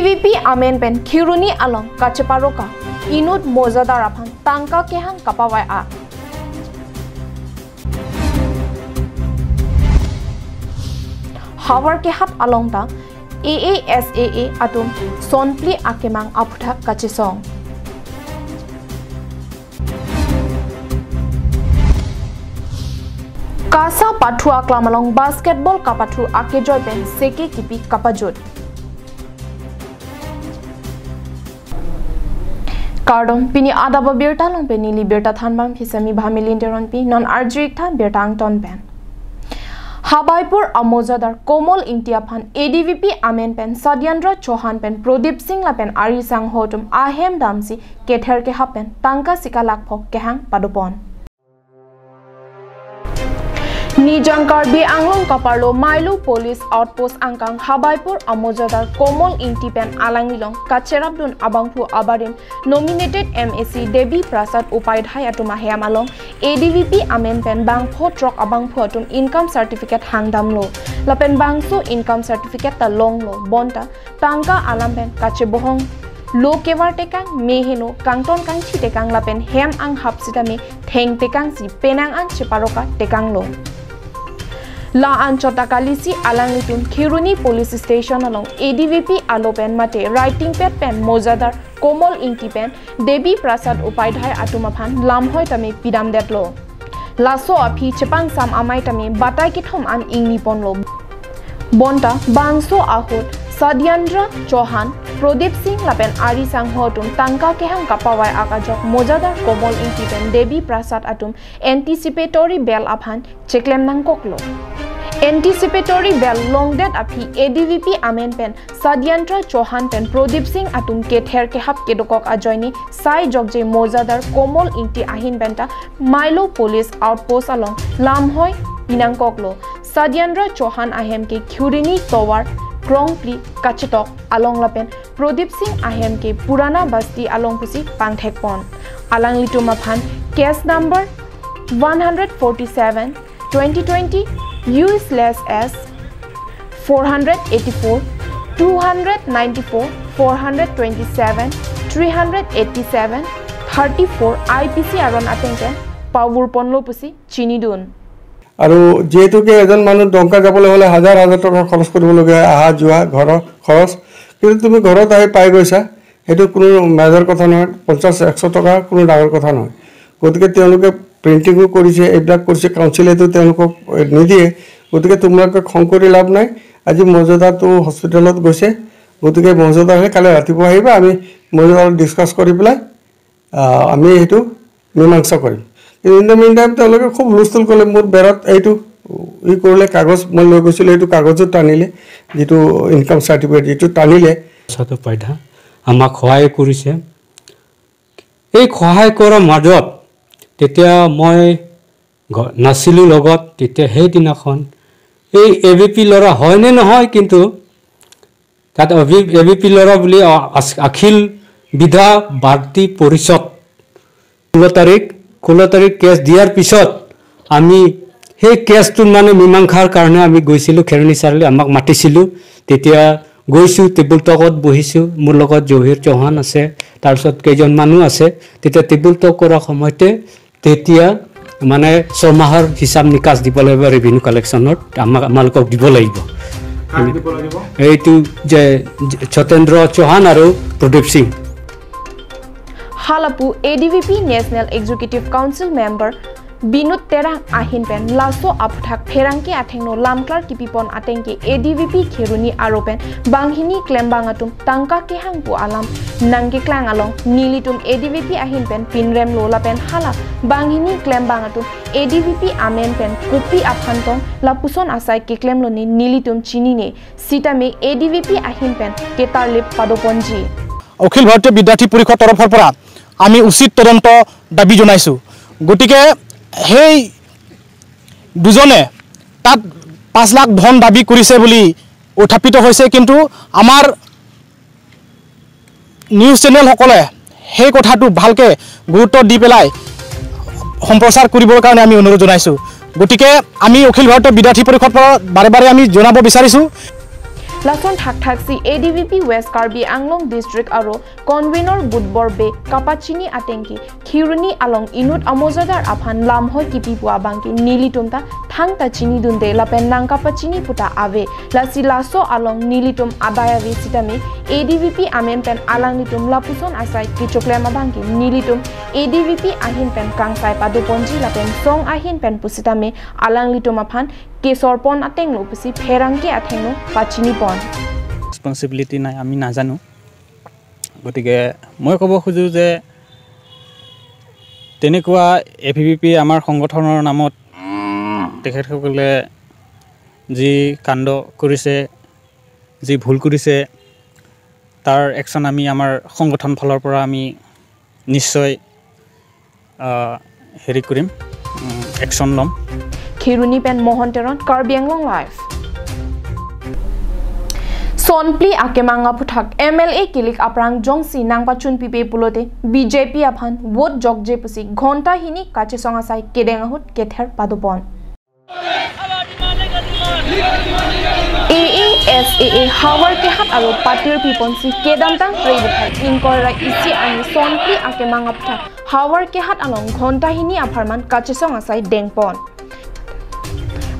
ADVP amen pen khiruni along kacheparoka inut mojadar aphan tangka kehang kapawai a hawar ke hap along ta AASAA atum sonpli akemang aputha kachisong Kasa pathua klamalong basketball kapathu akejoy pen seke kipi kapajut Kardom pini adaba birta long pen nili birta thanbang phisami bhamilin deron pi non arjik tha birtang ton pen Habaipur Amojadar Komal Ingtiaphan ADVP Amen pen Sadyandra Chauhan pen Pradip Singh la pen Ari Sang Hotum Ahem Damsi Kether ke hapen Tangka Sika Lakphok kehang Padupon Nijangkar bi anglong kaparlo Mailu Police Outpost angkang Habaipur Amojadar Komal Ingti pen Alangilong Kacherabdun Abangphu Abarim nominated MAC Devi Prasad Upadhyay atuma Heamalong ADVP Amen pen Bangpho truck Abangphu atum income certificate hangdamlo lapen Bangso income certificate ta longlo bonta tangka alam pen kachebohong lo kewar tekang meheno kangton kangchi tekang lapen hem ang hapsitame theng tekang si penang ang cheparoka tekang lo La anchota kalisi alanglitum Khiruni Police Station along ADVP alopen mate writing pad pen Mojadar Komal Ingti pen Devi Prasad Upadhyay atumaphan lamhoi tame pidam detlo Laso aphi chepang sam amai tame batai kithom an ingni ponlo Bonta Bangso ahot Sadyandra Chauhan Pradip Singh lapen Ari Sang hotum tangka kehang kapawai akajok Mojadar Komal Ingti pen Devi Prasad atum anticipatory bail aphan cheklem nang koklo Anticipatory bail long dead aphi ADVP Amen pen Sadyandra Chauhan pen Pradip Singh atum kether ke hap kedokok ajoini sai jokje Mojadar Komal Ingti ahin benta Milo Police Outpost along Lamhoi Pinangkoklo Sadyandra Chauhan ahem ke Khurini Towar Krongpli Kachitok along lapen Pradip Singh ahem ke Purana Basti along pusi Pangthekpon alang litumaphan case number 147 2020 U/S 484 294 427 387 34 IPC aron atengken pawur ponlo pusi chinidun আৰু যেহেতুকে এজন মানুহ ডংকা যাবলৈ হ'লে হাজাৰ হাজাৰ টকা খৰচ কৰিবলগীয়া অহা যোৱা ঘৰৰ খৰচ, কিন্তু তুমি ঘৰত আহি পাই গৈছা, সেইটো কোনো মেজৰ কথা নহয়। 50-100 টকা কোনো ডাঙৰ কথা নহয়। গতিকে তেওঁলোকে প্ৰিণ্টিঙো কৰিছে, এইবিলাক কৰিছে, কাউন্সিলেতো তেওঁলোকক নিদিয়ে। গতিকে তোমালোকে খং কৰি লাভ নাই। আজি মৌজাদাৰটো হস্পিটেলত গৈছে, গতিকে মৌজাদাৰ হ'লে কালি ৰাতিপুৱা আহিবা, আমি মৌজাদাৰক ডিছকাছ কৰি পেলাই আমি সেইটো মীমাংসা কৰিম। কিন্তু ইন the mean time তেওঁলোকে খুব হুলস্থুল কৰিলে। মোৰ বেৰত এইটো ই কৰিলে, কাগজ মই লৈ গৈছিলোঁ, সেইটো কাগজো টানিলে, যিটো ইনকাম চাৰ্টিফিকেট যিটো টানিলে। উপাধ্যায় আমাক সহায় কৰিছে। এই সহায় কৰাৰ মাজত তেতিয়া মই নাছিলোঁ লগত, তেতিয়া সেইদিনাখন এই এ বি পি ল'ৰা হয়নে নহয়, কিন্তু তাত এ বি পি ল'ৰা বুলি অখিল বিধা ভাৰতী পৰিষদ 16 তাৰিখ কেছ দিয়াৰ পিছত আমি সেই কেছটোৰ মানে মীমাংসাৰ কাৰণে আমি গৈছিলোঁ খেৰণি চাৰিআলি, আমাক মাতিছিলোঁ। তেতিয়া গৈছোঁ, টেবুল টকত বহিছোঁ, মোৰ লগত জহিৰ চৌহান আছে, তাৰপিছত কেইজন মানুহ আছে। তেতিয়া টেবুল টক কৰাৰ সময়তে তেতিয়া মানে ছমাহৰ হিচাপ নিকাচ দিব লাগিব, ৰেভিনিউ কালেকশ্যনত আমালোকক দিব লাগিব। এইটো যে সত্যেন্দ্ৰ চৌহান আৰু Pradip Singh. Halapu ADVP National Executive Council member Binod Terang ahin pen laso aputhak pherangke athengno lamklar kipipon atengke ADVP kheruni aropen banghini klembangatum tangka kehangpu alam nangke klang along nilitum ADVP ahin pen pinrem lola pen hala banghini klembangatum ADVP amen pen kupi aphantong lapuson asai ke klemloni nilitum chinine sitame ADVP ahin pen ketarlip padoponji. Akhil ভাৰতীয় বিদ্যাৰ্থী পৰিষদ তৰফৰ পৰা আমি উচিত তদন্ত দাবী জনাইছোঁ। গতিকে সেই দুজনে তাত 5 লাখ ধন দাবী কৰিছে বুলি উত্থাপিত হৈছে, কিন্তু আমাৰ নিউজ চেনেলসকলে সেই কথাটো ভালকৈ গুৰুত্ব দি পেলাই সম্প্ৰচাৰ কৰিবৰ কাৰণে আমি অনুৰোধ জনাইছোঁ। গতিকে আমি অখিল ভাৰতীয় বিদ্যাৰ্থী পৰিষদৰ পৰা বাৰে বাৰে আমি জনাব বিচাৰিছোঁ। Lason thak thak si ADVP West Karbi Anglong District aro convener Budbor be Kapachini atengki Khiruni along Inut Amozadar aphan lamhoi kipi pua bangki nilitum ta thang ta chini dunde lapen nangkapachini puta ave lasi laso along nilitum abaya ve sitame ADVP amen pen alang nitum lapuson asai kichoklema bangki nilitum ADVP ahin pen kangsai paduponji lapen song ahin pen pusitame alang litum aphan kesor pon atenglo pusi pherangke athengno pachini pon responsibility নাই আমি নাজানো। গতিকে মই ক'ব খোজো যে তেনেকুৱা এভিভিপি আমাৰ সংগঠনৰ নামত তেখেতসকলে যি কাণ্ড কৰিছে, যি ভুল কৰিছে, তাৰ একশ্যন আমি আমাৰ সংগঠন ফালৰ পৰা আমি নিশ্চয় হেৰি কৰিম, একশ্যন ল'ম। Khiruni pen Mohan Teron, Karbi Anglong Live. Sonpli akemanga puthak MLA kilik aprang jongsi nangpachun pipe pulote BJP aphan vote jokje pusi ghonta hini kache songa sai kedengahut kether padupon. AASAA Hawar kehat aro patir piponsi kedamtang preibuthai inkora isi ani sonpli akemanga puthak Hawar kehat along ghonta hini apharman kache songa sai dengpon.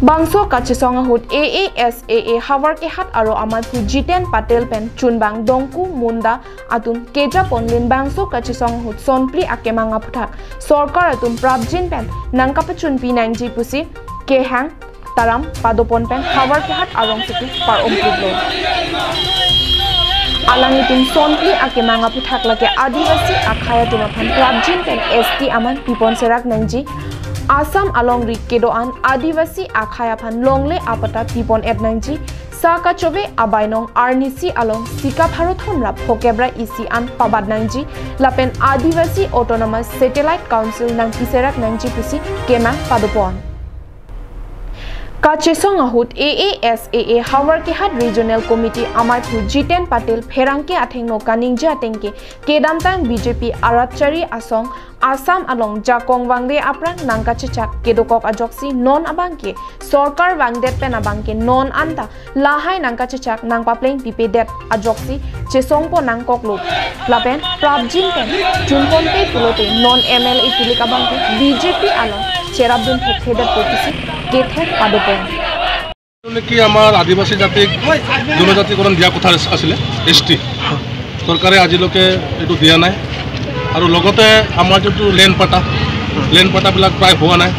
Bangso kachisonga hut AASAA Hawar kehat aro amathu Jiten Patel pen chunbang dongku munda atum keja ponlin bangso kachisonga hut sonpli akemanga puthak sarkar atum prabjin pen nangkapachun pi nangji pusi kehang taram padopon pen Hawar kehat arong siki par omprublo. Alangitum sonpli akemanga puthak lake adivasi akhaya tumaphan prabjin pen ST aman pipon serak nangji Assam along ri kedoan adivasi akhayaphan longle apata pipon etnangji saka chobe abainong arnisi along sika bharat homra phokebra isi an pabadnangji lapen adivasi autonomous satellite council nang piserak nangji pusi kema padupon. Kachesong ahut AASAA Hawar Kehat Regional Committee Amarphu Jiten Patel Pherangke athengno kaningje atengke Kedamtang BJP Aratchari Asong Assam along Jakong Wangde aprang nangkachechak kedokok ajoksi non abangke Sarkar Wangdet pen abangke non anta lahai nangkachechak nangpapleng pipe det ajoksi chesongpo nangkok lo lapen Prabjin pen chunponpe pulote non MLA tilik abangke BJP along Cherabdun thekhedat potisi কেথের পাদপন। কি আমাৰ আদিবাসী জাতিক জনজাতিকৰণ দিয়া কথা আছিলে S T চৰকাৰে আজিলৈকে এইটো দিয়া নাই। আৰু লগতে আমাৰ যিটো লেণ্ড পাটা, লেণ্ড পাটাবিলাক প্ৰায় হোৱা নাই।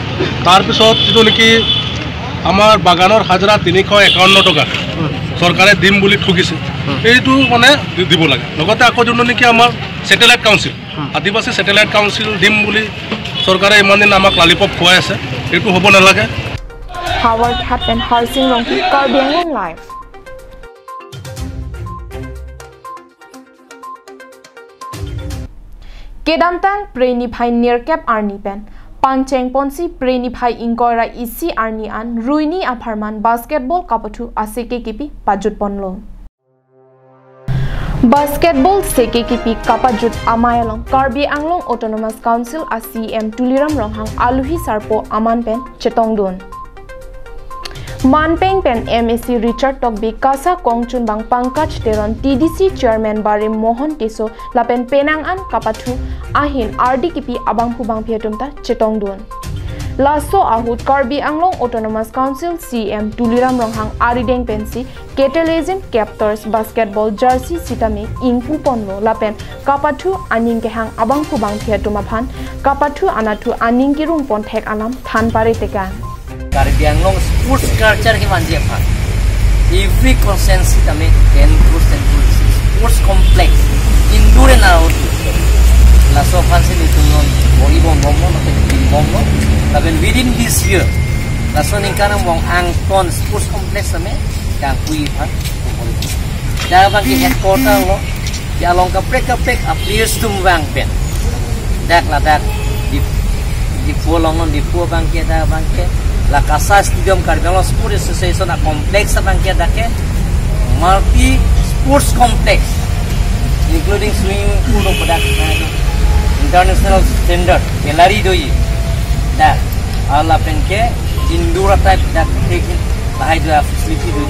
তাৰপিছত যিটো নেকি আমাৰ বাগানৰ হাজিৰা 351 টকা চৰকাৰে দিম বুলি ঠগিছে, এইটো মানে দিব লাগে। লগতে আকৌ যোনটো নেকি আমাৰ ছেটেলাইট কাউন্সিল, আদিবাসী ছেটেলাইট কাউন্সিল দিম বুলি চৰকাৰে ইমান দিন আমাক লালিপপ খুৱাই আছে, এইটো হ'ব নালাগে। Howard Hatton Harsing Rongki, Karbi Anglong Live. Kedamtang Preni Bhai Near Cap Arni Pen Pangcheng Ponsi Preni Bhai Inkora Isi Arni An Ruini Apharman Basketball Kapathu Aseke Kipi Pajut Ponlo. Basketball Seke Kipi Kapajut Amayalong Karbi Anglong Autonomous Council ACM Tuliram Ronghang Aluhi Sarpo Aman Pen Chetongdun. Manpeng Pen MAC Richard Tokbi Kasa Kongchun Bang Pankaj Teron TDC Chairman Bare Mohan Teso Lapen Penang An Kapathu Ahin RD Kipi Abang Phubang Phiatumta Chetongdun. Laso Ahut Karbi Anglong Autonomous Council CM Tuliram Ronghang Arideng Pensi Ketelezim Captors Basketball Jersey Sitame Ingpu Ponlo Lapen Kapathu Aning Kehang Abang Phubang Phiatumaphan Kapathu Anathu Aning Kirung Ponthek Alam Thanpare Tekan. Karbi Anglong sports culture ki manji apha every consensus tame 10 crores 10 crores sports complex indoor and outdoor laso fancy nitungon bongi bong bong no te bong no laben within this year laso ningkana bong angton sports complex tame kang kui phan da bang ki headquarter lo ya long ka prek a players tum bang pen dak la dak di di fu long non di fu bang ke da bang ke La Casa Stadium Karbi Anglong Sports Association a complex abangke dake multi sports complex including swimming pool of dak international standard gallery doi dak ala penke indoor type dak lahai do facility doi.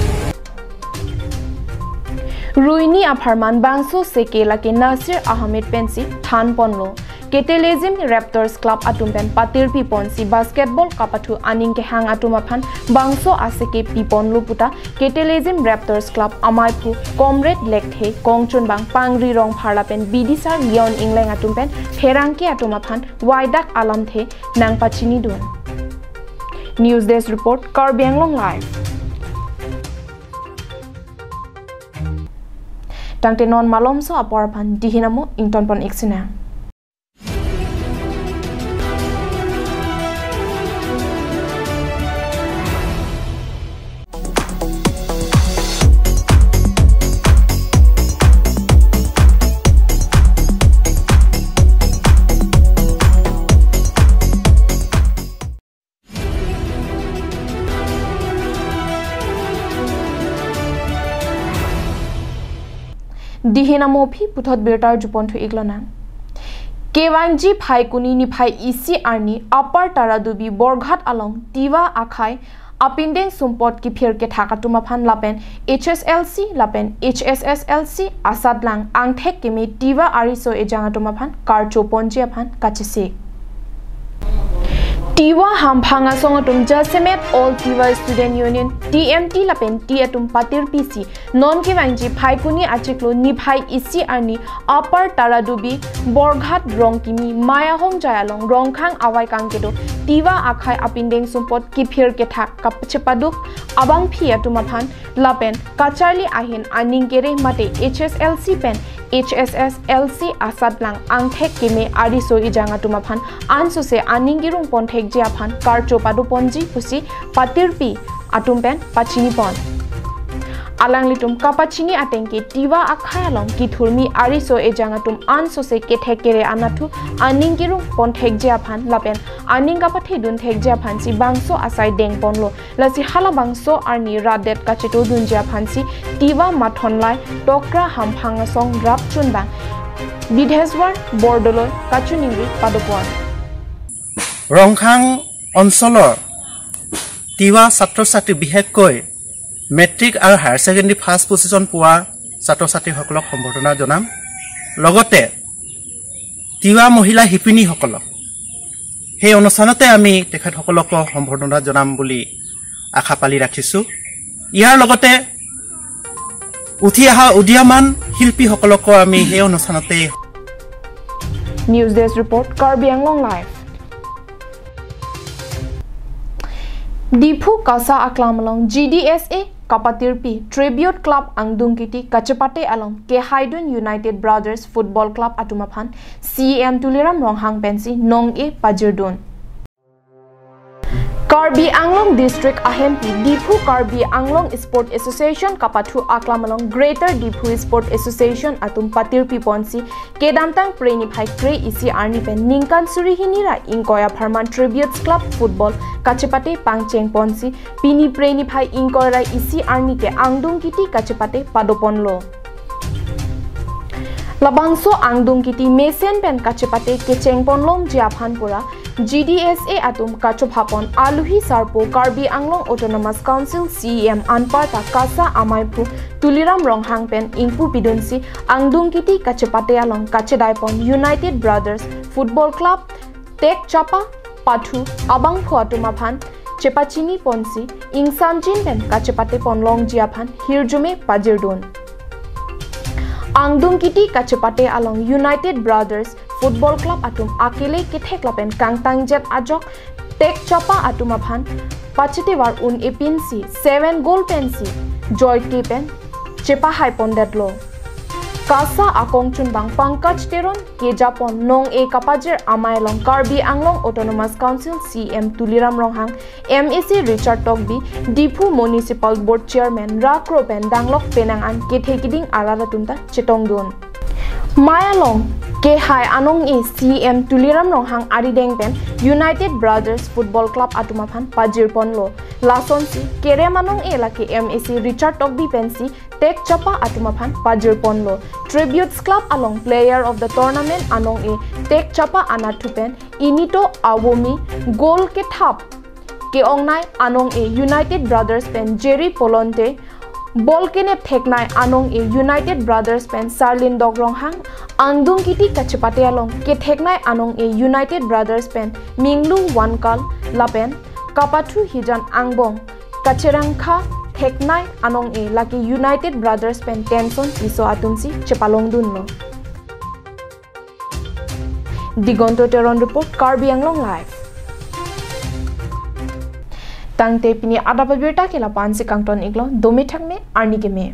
Ruini Apharman Bangso Seke lake Nasir Ahmed Pensi Than Ponlo Ketelezim Raptors Club atumpen Patir Piponsi basketball kapathu aning ke hang atumaphan Bangso aseke pipon luputa Ketelezim Raptors Club Amaiphu Comrade Lekthe Kongchun Bang Pangri Rong Pharlapen Bidisar Leon Ingleng atumpen Pherangki atumaphan Waidak Alamthe Nangpachini Dun. News Desk Report, Karbi Anglong Live. Tangte non malom so apor phan dihinamo ington pon iksina. Dihina mopi puthot bertar juponthu iglona Kewangji Phaikuni ni phai isi arni upper Taradubi Borghat along Tiwa Akhai Apindeng Sumpot ki phir ke thakatuma phan lapen HSLC lapen HSSLC Asadlang angthek kemi Tiwa ariso ejangatuma phan karcho ponjia phan kachisi Tiwa Hamphanga songatum Jasemet All Tiwa Student Union TMT lapen T atum Patir PC non Kewangji Phaikuni achiklo ni phai isi arni Upper Taradubi Borghat Rongkimi Mayahong Jayalong Rongkhang Awai Kangkedo Tiwa Akhai Apindeng Sumpot Kiphir Kethak Kapchepaduk Abang Phi atumaphan lapen Kacharli Ahin Aningkere mate HSLC pen HSSLC Asadlang Angthek keme ariso ijanga tumaphan ansose aningirung ponthek jiaphan karcho padu ponji pusi patirpi atumpen pachini pon Alanglitum kapachini atengke Tiwa akhayalong kithurmi ariso ejangatum ansose kethekere anathu aningirung ponthek jiaphan lapen aningapathe dun thek jiaphan si bangso asai deng ponlo lasi hala bangso arni radet kacheto dun jiaphan si Tiwa mathonlai tokra hamphanga song rapchun bang Bidheswar Bordoloi Kachuningri Padopon Ronghang অঞ্চলৰ তিৱা ছাত্ৰ ছাত্ৰী বিশেষকৈ matric আৰু higher secondary first position পোৱা ছাত্ৰ ছাত্ৰীসকলক সম্বৰ্ধনা জনাম, লগতে তিৱা মহিলা শিপিনীসকলক সেই অনুষ্ঠানতে আমি তেখেতসকলক সম্বৰ্ধনা জনাম বুলি আশা পালি ৰাখিছোঁ। ইয়াৰ লগতে উঠি অহা উদীয়মান শিল্পীসকলকো আমি সেই অনুষ্ঠানতে। News desk report, Karbi Anglong live. Diphu Kasa Aklamalong GDSA Kapatirpi Tribute Club Angdungkiti Kachapate along Kehaidun United Brothers Football Club Atumaphan CM Tuliram Ronghang Pensi Nong E Pajirdun. Karbi Anglong District Ahempi Diphu Karbi Anglong Sport Association Kapathu Aklamalong Greater Diphu Sport Association Atum Patirpi Ponsi Kedamtang Preni Phai Kre Isi Arni Pen Ningkan Surihinira Ingkoya Pharman Tributes Club Football Kachepate Pangcheng Ponsi Pini Preni Phai Ingkoya Isi Arni Ke Angdung Kiti Kachepate Padoponlo Labangso Angdung Kiti Mesen Pen Kachepate Kechengponlong Jiaphanpura GDSA Atum Kachophapon Aluhi Sarpo Karbi Anglong Autonomous Council CEM Anparta Kasa Amaiphu Tuliram Ronghang Pen Ingpu Pidunsi Angdung Kiti Kachepate Along Kachedaipon United Brothers Football Club Tek Chapa Pathu Abangphu Atumaphan Chepachini Ponsi Ingsamjin Pen Kachepate Ponlong Jiaphan Hirjume Pajirdun Angdung Kiti Kachepate along United Brothers Football Club atum akele kethek lapen kangtang jet ajok tek chapa atumaphan pachitewar un epinsi 7 goal pensi joy kepen chepa haipon detlo Kasa akong chunbang Pankaj Teron Kejapon Nong E Kapajir Amailong Karbi Anglong Autonomous Council CM Tuliram Ronghang MEC Richard Tokbi Diphu Municipal Board Chairman Rakropen Danglok Penangan Kethekiding Araratunta Chetongdun Mayalong Ke Hai Anong E CM Tuliram Ronghang Aridengpen United Brothers Football Club Atumaphan Pajir Ponlo Lasonsi Keremanong E Lake MEC Richard Tokbi Pensi Tek Chapa Atumaphan Pajir Ponlo Tributes Club along Player of the Tournament Anong E Tek Chapa Anathupen Inito Awomi Goal Ke Thap Ke Ongnai Anong E United Brothers Pen Jerry Polonte Bol kenep theknai anong e United Brothers pen Sarlin Dogrong hang angdung kiti kachipate along ke theknai anong e United Brothers pen Minglu Wankal lapen kapathu hijan angbong kacherangkha theknai anong e laki United Brothers pen tension iso atumsi chepalong dunno. Digonto Teron report, Karbi Anglong Live. Tangte pini adapabirta kela pansi kangton iglo domi thakme arni ke me.